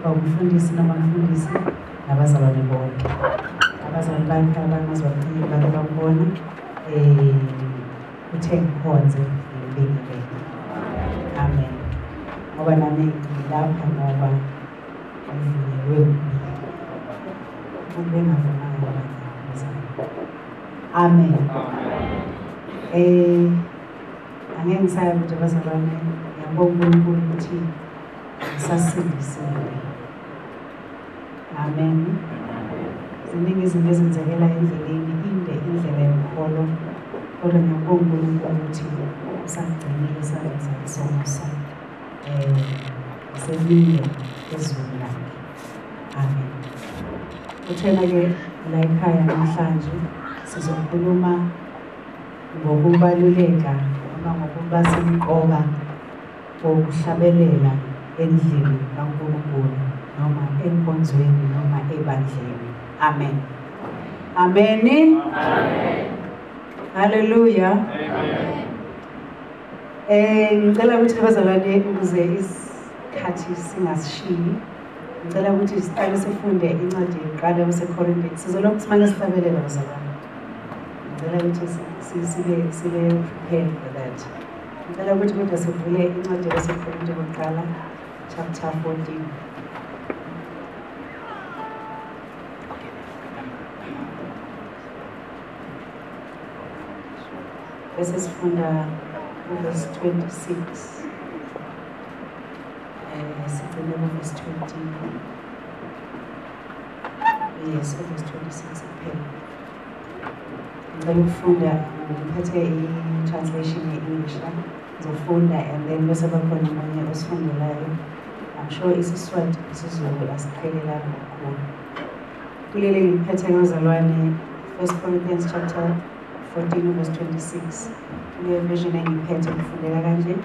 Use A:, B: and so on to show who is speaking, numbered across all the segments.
A: Umfundisi nabamfundisi nabazalwane bonke. Abazalwane bakhe abangazwakile bake bambona uthe ngikhonze ngibingelele. Amen. Ngoba nami ngilapha ngoba ngivunyelwe kumina. Umuntu bengavumanga ngoba. Amen. Angeke ngisaya ukuthi abazalwane ngiyabonga uNkulunkulu ukuthi ngisasindisiwe. Amen. Ziningi izinto ezenzekela endleleni, inde indlela yokholo, kodwa ngiyabonga uNkulunkulu ukuthi usagcinile isandla sakhe somusa semile ezweni lakhe. Amen. Uthena-ke la ekhaya namhlanje sizokhuluma ngokubaluleka noma ngokuba semqoka kokuhlabelela endlini kaNkulunkulu noma enkonzweni noma ebandleni. Amen. Amen. Amen. Hallelujah. Amen. Ngicela ukuthi abazalwane ukuze isikhathi singasishiyi, ngicela ukuthi siqale sifunde incwadi yokuqala yabaseKorinte. Sizolokhu simane sihlabelela bazalwane. Ngicela ukuthi sibe prepared for that. Ngicela ukuthi kodwa sivule incwadi yabaseKorinte yokuqala chapter 14. Bese sifunda verse 26. Sigcine verse 20. Yes, verse 26 kuphela. Ngicela ukufunda ngiphethe i-translation ye-English la. Ngizofunda and then bese bakhona omunye osifundelayo. I'm sure isiSwati isiZulu asiqhelelani kakhulu. Kuleli ngiphethe ngozalwane 1 Corinthians chapter 14 verse 26. Kule version engiphethe ngifundela kanje.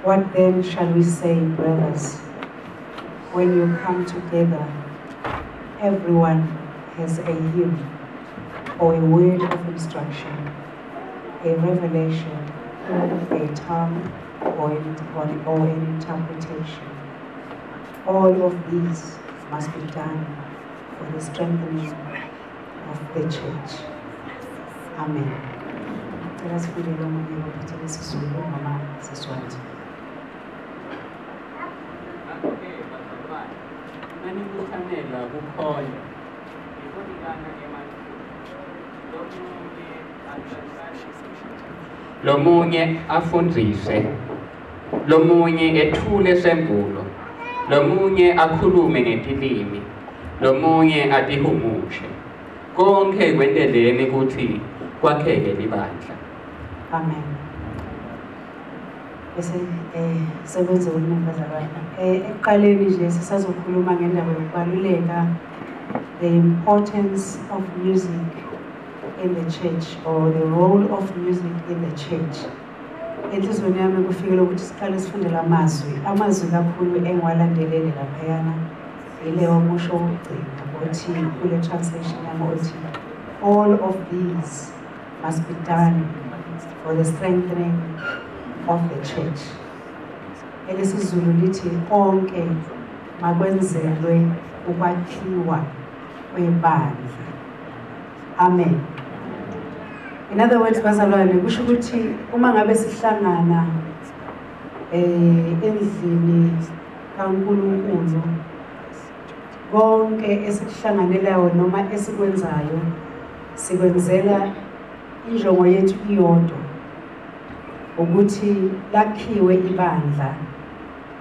A: What then shall we say, brothers? When you come together, everyone has a hymn or a word of instruction, a revelation, a tongue, or an interpretation. All of these must be done for the strengthening of the church. Amen. Cela sifundele omunye ophethe isiZulu noma isiSwati.
B: Ngakho-ke bazalwane, nanibuthanela kukhonye, nikunikana emathuba. Lomunye afundise, lomunye ethule sembulo, lomunye akhulume ngetilimi, lomunye atihumushe. Konke kwenteleni ukuthi kwakheke libandla.
A: Amen. Bese sebenze ukunibazalwane. Ekuqaleni nje sisazokhuluma ngendaba yokubaluleka, the importance of music in the church or the role of music in the church. Enhliziyweni yami kufikele ukuthi siqale sifunde lamazwi. Amazwi kakhulu engiwalandelele laphayana ileyo musho wokugcina othi kule translation yami othi all of these must be done for the strengthening of the church. ElesiZulu lithi konke makwenzelwe ukwakhiwa kwebandla. Amen. In other words, bazalwane, kusho ukuthi uma ngabe sihlangana endlini kaNkulunkulu, konke esikuhlanganelayo noma esikwenzayo sikwenzela injongo yethu iyodwa, ukuthi lakhiwe ibandla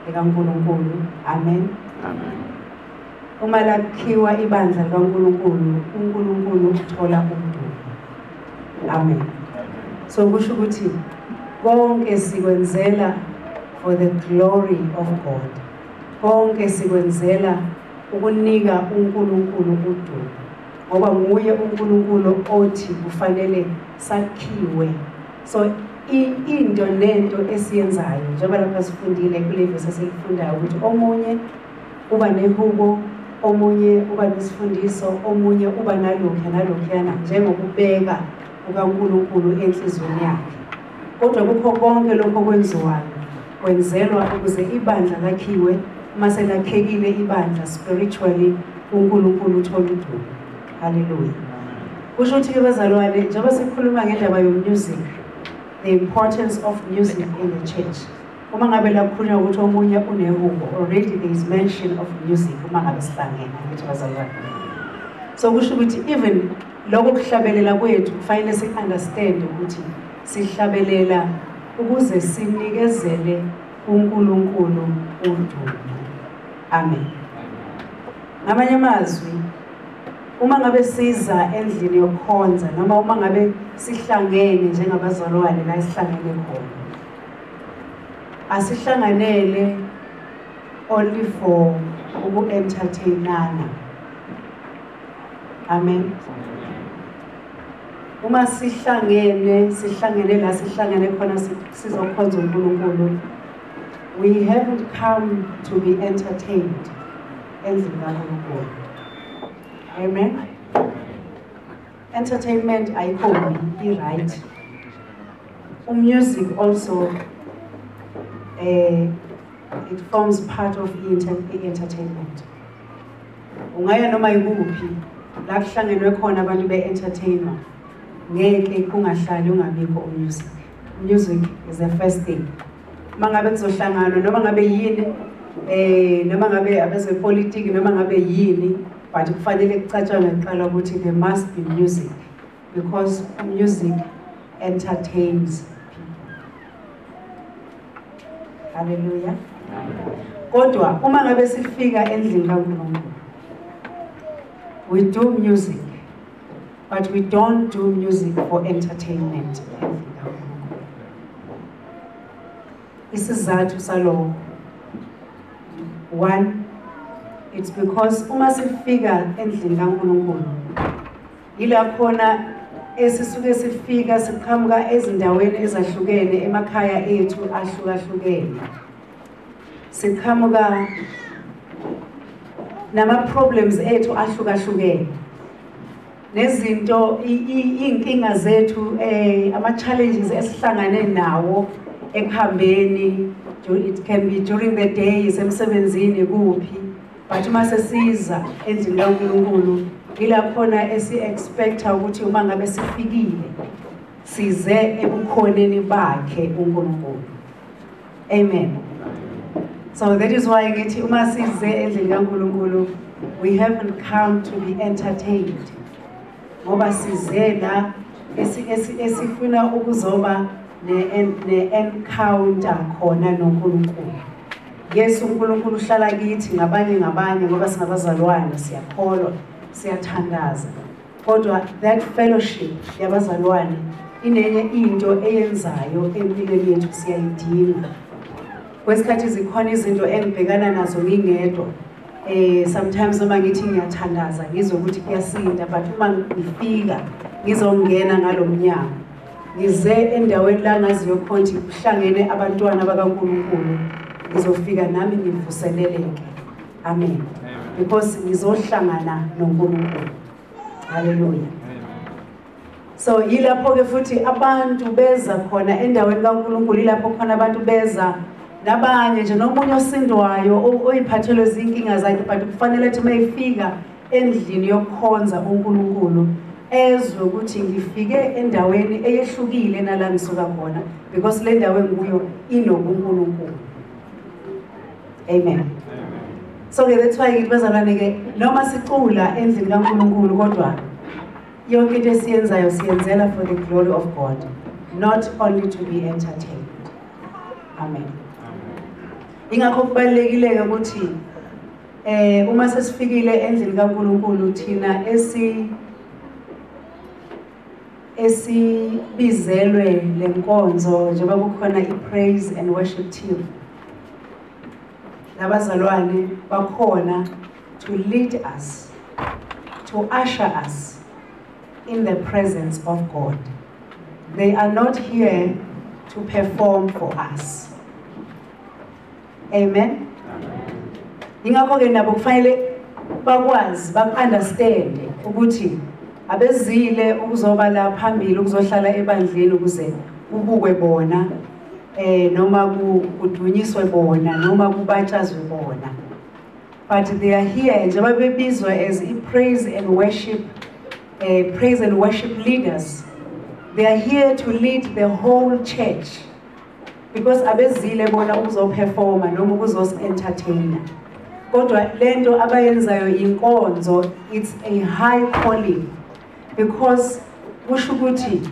A: likaNkulunkulu. Amen. Amen. Uma lakhiwa ibandla likaNkulunkulu, uNkulunkulu uthola udumo. Amen. So kusho ukuthi konke sikwenzela for the glory of God. Konke sikwenzela ukunika uNkulunkulu udumo. Ngoba nguye uNkulunkulu othi kufanele sakhiwe. So into nento esiyenzayo njengoba lapha sifundile kule verse esiyifundayo ukuthi omunye uba nehubo, omunye uba nesifundiso, omunye uba nalokhu nalokhuyana, njengokubeka kukaNkulunkulu enhliziyweni yakhe. Kodwa kukho konke lokho okwenziwayo kwenzelwa ukuze ibandla lakhiwe, Uma selakhekile ibandla spiritually, uNkulunkulu uthola udumo. Hallelujah. Kusho ukuthi-ke bazalwane, njengoba sikhuluma ngendaba yo-music, the importance of music in the church. Uma ngabe la kukhulunywa ukuthi omunye unehubo, already there is mention of music uma ngabe sihlangene, angithi bazalwane. So kusho ukuthi even lokho kuhlabelela kwethu kufanele si-understand ukuthi sihlabelela ukuze sinikezele uNkulunkulu udumo. Amen. Ngamanye amazwi, uma ngabe siza endlini yokukhonza noma uma ngabe sihlangene njengabazalwane la esihlangene khona, asihlanganele only for uku-entertainana. Amen. Uma sihlangene, sihlangene la sihlangene khona sizokhonza uNkulunkulu, we haven't come to be entertained endlini kaNkulunkulu. Amen. Entertainment ayikho i-right. Music also, it forms part of the entertainment. Ungaya noma yikuphi la kuhlangenwe khona abantu be-entertainer, ngeke kungahlali ungabikho music. Music is the first thing. Uma ngabe kuzohlanganwa noma ngabe yini, noma ngabe abezepolitiki noma ngabe yini, but kufanele kucatshangwe kuqala ukuthi there must be music, because music entertains people. Hallelujah. Kodwa uma ngabe sifika endlini kaNkulunkulu, we do music, but we don't do music for entertainment endlini kaNkulunkulu. Isizathu salokho, one, it's because uma sifika endlini kaNkulunkulu, ila khona esisuke sifika siqhamuka ezindaweni ezahlukene, emakhaya ethu ahlukahlukene, siqhamuka nama-problems ethu ahlukahlukene, nezinto, iy'nkinga zethu, ama-challenges esihlangane nawo ekuhambeni. It can be during the day, isemsebenzini kuphi, but uma sesiza endlini kaNkulunkulu, ila khona esi-expecta ukuthi uma ngabe sifikile size ebukhoneni bakhe uNkulunkulu. Amen. So that is why ngithi uma size endlini kaNkulunkulu, we haven't come to be entertained, ngoba size la esifuna ukuzoba ne-encounter khona noNkulunkulu. Yes, uNkulunkulu uhlala kithi ngabanye ngabanye ngoba singabazalwane, siyakholwa, siyathandaza. Kodwa that fellowship yabazalwane inenye into eyenzayo empilweni yethu, siyayidinga. Kwesikhathi zikhona izinto engibhekana nazo ngingedwa. Sometimes uma ngithi ngiyathandaza ngizwe ukuthi kuyasinda, but uma ngifika ngizongena ngalomnyango, ngize endaweni la ngaziyo khona ukuthi kuhlangene abantwana bakaNkulunkulu, ngizofika nami ngivuseleleke. Amen. Because ngizohlangana noNkulunkulu. Hallelujah. So yilapho ke futhi abantu beza khona endaweni kaNkulunkulu, yilapho khona abantu beza nabanye nje nomunye osindwayo oyiphathelwe izinkinga zakhe, but kufanele athi mayifika endlini yokukhonza uNkulunkulu ezwe ukuthi ngifike endaweni eyehlukile nala ngisuka khona, because le ndawo engikuyo inobuNkulunkulu. Amen. So ke that's why ngithi bazalwane ke, noma sicula endlini kaNkulunkulu, kodwa yonke into esiyenzayo siyenzela for the glory of God, not only to be entertained. Amen. Ingakho kubalulekile ukuthi uma sesifikile endlini kaNkulunkulu, thina esibizelwe lenkonzo, njengoba kukhona i-praise and worship team, nabazalwane bakhona to lead us, to usher us in the presence of God. They are not here to perform for us. Amen. Ingakho-ke nabo kufanele bakwazi, baku-understande ukuthi abezile ukuzoba la phambili, ukuzohlala ebandleni ukuze kubukwe bona, noma kudunyiswe bona, noma kubatshazwe bona. But they are here njengoba bebizwa as praise and worship leaders. They are here to lead the whole church because abezile bona ukuzoperforma noma ukuzos-entertaina. Kodwa lento abayenzayo inkonzo, it's a high calling because kusho ukuthi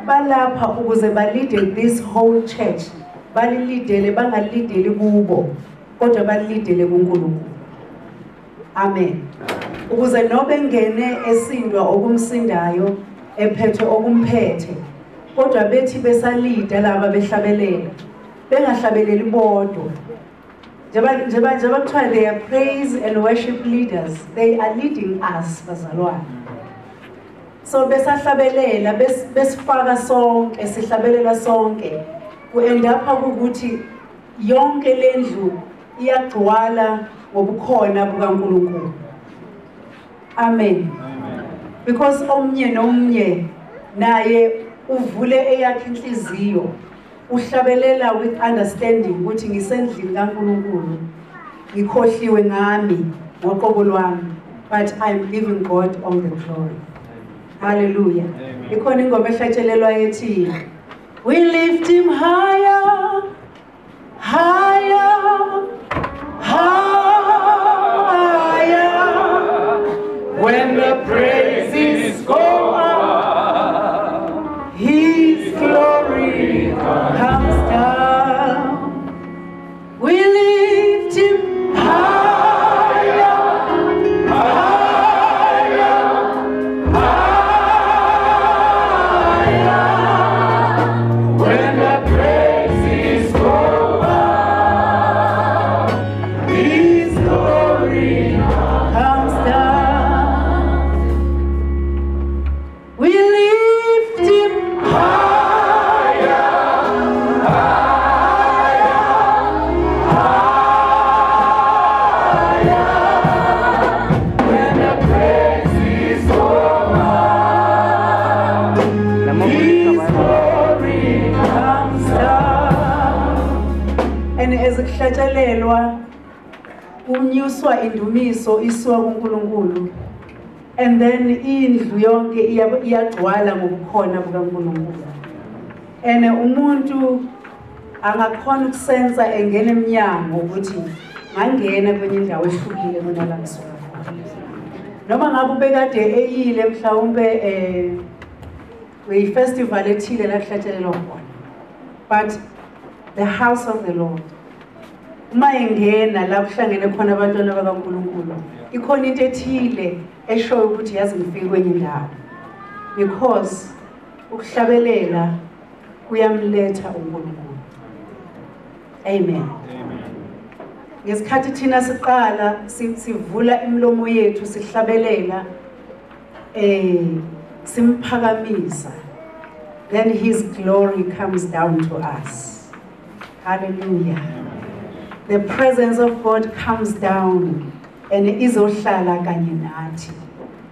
A: balapha ukuze balide this whole church, balilidele, bangalideli kubo kodwa balidele kuNkulunkulu. Amen. Ukuze nobe ngene esindwa okumsindayo, ephethwe okumphethe, kodwa bethi besalida laba behlabelela, bengahlabeleli bodwa. Njengoba kuthiwa they are praise and worship leaders, they are leading us bazalwane. So besahlabelela, besifaka sonke, sihlabelela sonke, ku-end up ukuthi yonke lendlu iyagcwala ngobukhona bukaNkulunkulu. Amen. Because omnye nomnye naye uvule eyakhe inhliziyo, uhlabelela with understanding ukuthi ngisendlini kaNkulunkulu, ngikhohliwe ngami ngoqobo lwami, but I'm giving God all the glory. Hallelujah. Ikhona ingoma ehlatshelelwa ethi we lift him higher, higher, higher.
C: When the praises go up,
A: his glory comes down. We lift him higher, higher, higher.
C: When the praises go up, his glory
A: comes down. We lift him
C: higher, higher, higher. When the praises go up, his glory
A: comes down. And as kuhlatshelelwa kunyuswa indumiso isuka kuNkulunkulu, and then indlu yonke iyagcwala ngobukhona bukaNkulunkulu. And umuntu angakhona ukusensa engena eminyango ukuthi ngangena kwenye indawo ehlukile kunala ngisuka khona. Noma ngabe ubekade eyile mhlawumbe kwi-festival ethile la kuhlatshelelwa khona, but the house of the Lord, uma engena la kuhlangene khona abantwana bakaNkulunkulu, ikhona into ethile eshoyo ukuthi yazi ngifike kwenye indawo, because ukuhlabelela kuyamletha uNkulunkulu. Amen. Ngesikhathi thina siqala sivula imilomo yethu sihlabelela, simphakamisa, then his glory comes down to us. Hallelujah. The presence of God comes down and izohlala kanye nathi,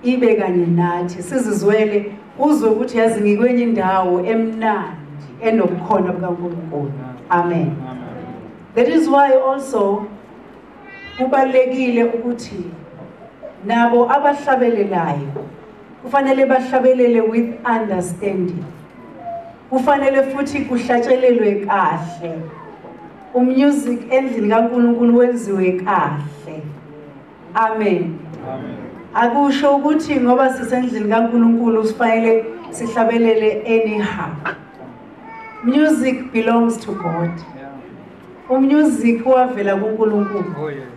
A: ibe kanye nathi, sizizwele uzwe ukuthi yazi ngikwenye indawo emnandi enobukhona bukaNkulunkulu. Amen. That is why also kubalekile ukuthi nabo abahlabelelayo kufanele bahlabelele with understanding. Kufanele futhi kuhlatshelelwe kahle. Umusic endlini kaNkulunkulu wenziwe kahle. Amen. Akusho ukuthi ngoba sisendlini kaNkulunkulu sifanele sihlabelele anyhow. Music belongs to God. Umusic wavela kuNkulunkulu.
D: Oh yes.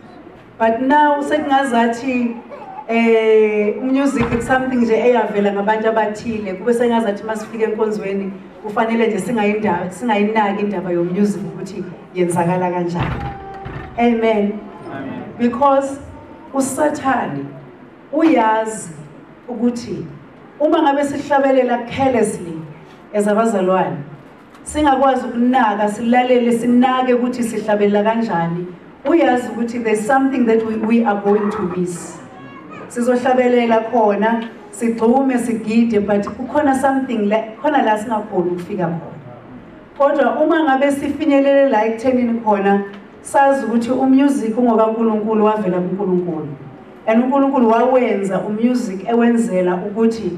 A: But now sekungazathi music it's something nje eyavela ngabantu abathile, kube sengazathi masifika enkonzweni kufanele nje singayinaki indaba yomusic ukuthi yenzakala kanjani. Amen.
D: Amen.
A: Because uSathane uyazi ukuthi uma ngabe sihlabelela carelessly as abazalwane, singakwazi ukunaka, silalele, sinake ukuthi sihlabelela kanjani, uyazi ukuthi there's something that we are going to miss. Sizohlabelela khona, sigxume, sigide, but kukhona something khona la singakhoni ukufika khona. Kodwa uma ngabe sifinyelele la ekuthenini khona Sazi ukuthi umusic ungokaNkulunkulu, wavela kuNkulunkulu. And uNkulunkulu wawenza umusic ewenzela ukuthi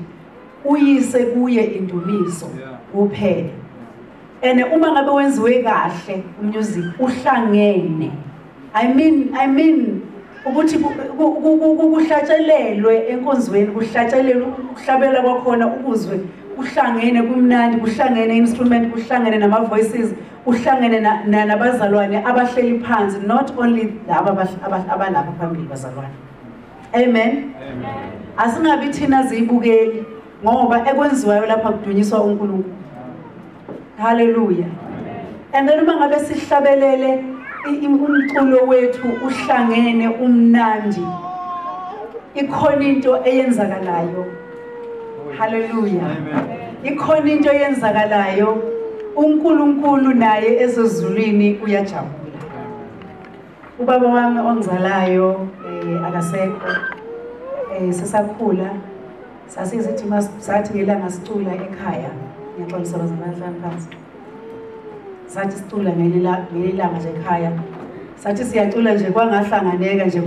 A: uyise kuye indumiso kuphela. And uma ngabe wenziwe kahle umusic uhlangene. I mean ukuthi kuhlatshelelwe enkonzweni, kuhlatshelelwe ukuhlabela kwakhona ukuzwe kuhlangene kumnandi, kuhlangene instrument, kuhlangene nama voices, kuhlangene nabazalwane abahleli phansi, not only laba abalapha phambili bazalwane. Amen. Asingabi thina zibukeli ngoba ekwenziwayo lapha kudunyiswa uNkulunkulu. Hallelujah. And then uma ngabe sihlabelele umculo wethu uhlangene umnandi, ikhona into eyenzakalayo. Hallelujah. Ikhona into eyenzakalayo, uNkulunkulu naye ezozulwini uyajabula. Ubaba wami ongizalayo akasekho, sisakhula sasizithi sathi ngelanga sicula ekhaya, ngiyaxolisa bazalwane phansi. Sathi sicula ngelilanga nje ekhaya, sathi siyacula nje kwangahlanganeka nje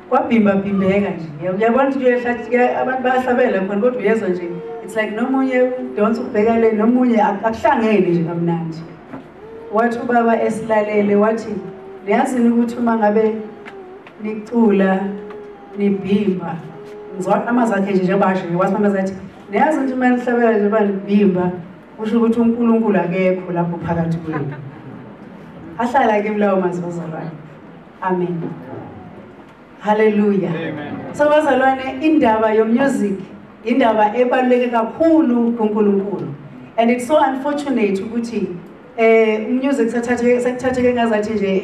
A: kwabhimba bhimbeka nje. Uyabona ukuthi abantu bayahlabela khona kodwa uyezwa nje it's like nomunye udonsa ubheka le nomunye akuhlangene nje kamnandi. Wathi ubaba esilalele wathi niyazini ukuthi uma ngabe nicula nibhimba, ngizwa amazwi akhe nje njengoba nje wathi mama zathi niyazi ukuthi uma nihlabela nje banibhimba kusho ukuthi uNkulunkulu akekho lapho phakathi kwenu. Ahlala kimi lawo mazwi bazalwane. Amen. Hallelujah. Amen. So bazalwane, indaba yomusic indaba ebaluleke kakhulu kuNkulunkulu. And it's so unfortunate ukuthi music sekuthatheke ngazathi nje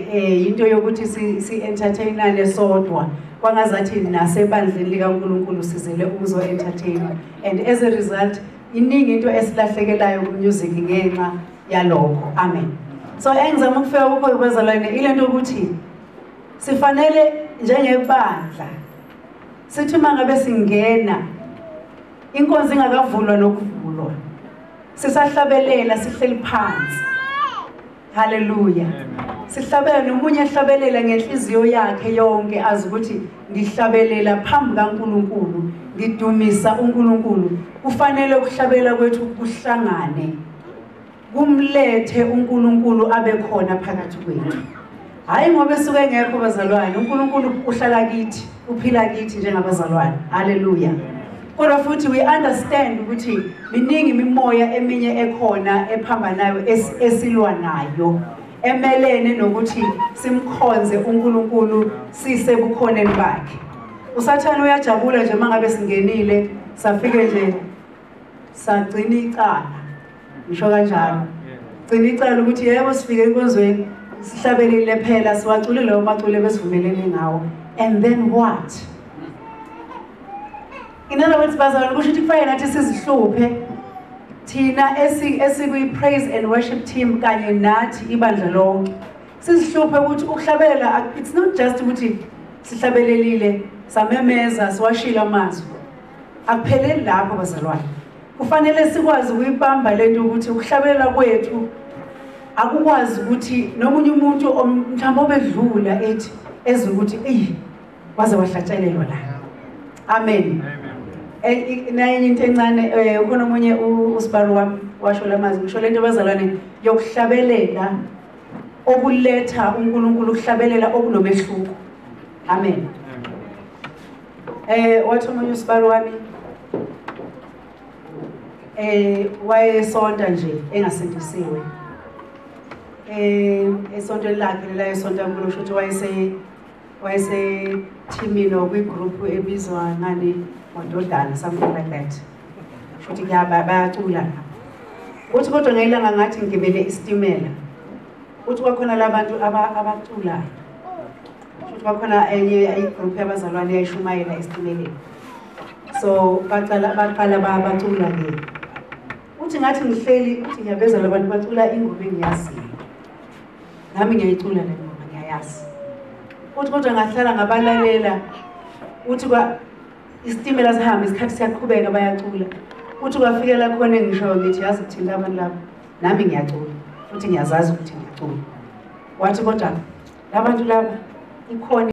A: into yokuthi si entertainane sodwa, kwangazathi nasebandleni likaNkulunkulu sizele ukuzo entertainwa. And as a result iningi into esilahlekelayo ku music ngenxa yalokho. Amen. So engizama ukufika kukho bazalwane ilento ukuthi sifanele njengebandla sithi uma ngabe singena inkonzo ingakavulwa nokuvulwa sisahlabelela sihleli phansi. Hallelujah. Sihlabela nomunye ehlabelela ngenhliziyo yakhe yonke azi ukuthi ngihlabelela phambi kaNkulunkulu, ngidumisa uNkulunkulu. Kufanele ukuhlabela kwethu kuhlangane, kumlethe uNkulunkulu abe khona phakathi kwethu. Hayi ngoba esuke engekho bazalwane, uNkulunkulu uhlala kithi, uphila kithi njengabazalwane. Hallelujah. Kodwa futhi we understand ukuthi miningi imimoya eminye ekhona ephambanayo esilwa nayo, emelene nokuthi simkhonze uNkulunkulu sisebukhoneni bakhe. uSathane uyajabula nje mangabe singenile safike nje sagcina icala, ngisho kanjalo. Gcina icala ukuthi yebo sifike enkonzweni sihlabelile phela siwaculile amaculo besivumelene ngawo, and then what? In other words bazalwane, kusho ukuthi kufanele nathi sizihluphe thina esikwi praise and worship team kanye nathi ibandla lonke, sizihluphe ukuthi ukuhlabela it's not just ukuthi sihlabelelile samemeza siwashila amazwi, akupheleli lapho bazalwane. Kufanele sikwazi ukuyibamba lento ukuthi ukuhlabela kwethu akukwazi ukuthi nomunye umuntu mhlawumbe obedlula ethi ezwe ukuthi eyi waze wahlatshelelwa la. Amen. Nayenye into encane, ukhona omunye usibalo wami washo lamazwi, ngisho lento bazalwane yokuhlabelela okuletha uNkulunkulu, ukuhlabelela okunomehluko. Amen. Wathi omunye usibalo wami wayesonta nje engasindisiwe. Esontweni lakhe la esonta kulo kusho ukuthi wayese teamini or kwigroup ebizwa ngani Madodana, something like that. Futhi bayacula lapho. Uthi kodwa ngayilanga ngathi ngigibele isitimela. Uthi kwakhona labantu abaculayo. Futhi kwakhona enye igroup yabazalwane yayishumayela esitimeleni. So baqala bacula ke. Uthi ngathi ngihleli uthi ngiyabeza labantu bacula ingoma engiyaziyo. Nami ngiyayicula le ngoma ngiyayazi. Uthi kodwa ngahlala ngabalalela. Uthi kwa isitimela sihamba isikhathi siyaqhubeka bayacula. Uthi kwafikela khona ngisho ngithi yazi ukuthinta abantu labo. Nami ngiyacula futhi ngiyazazi ukuthi ngiyacula. Wathi kodwa Labantu laba ikhona.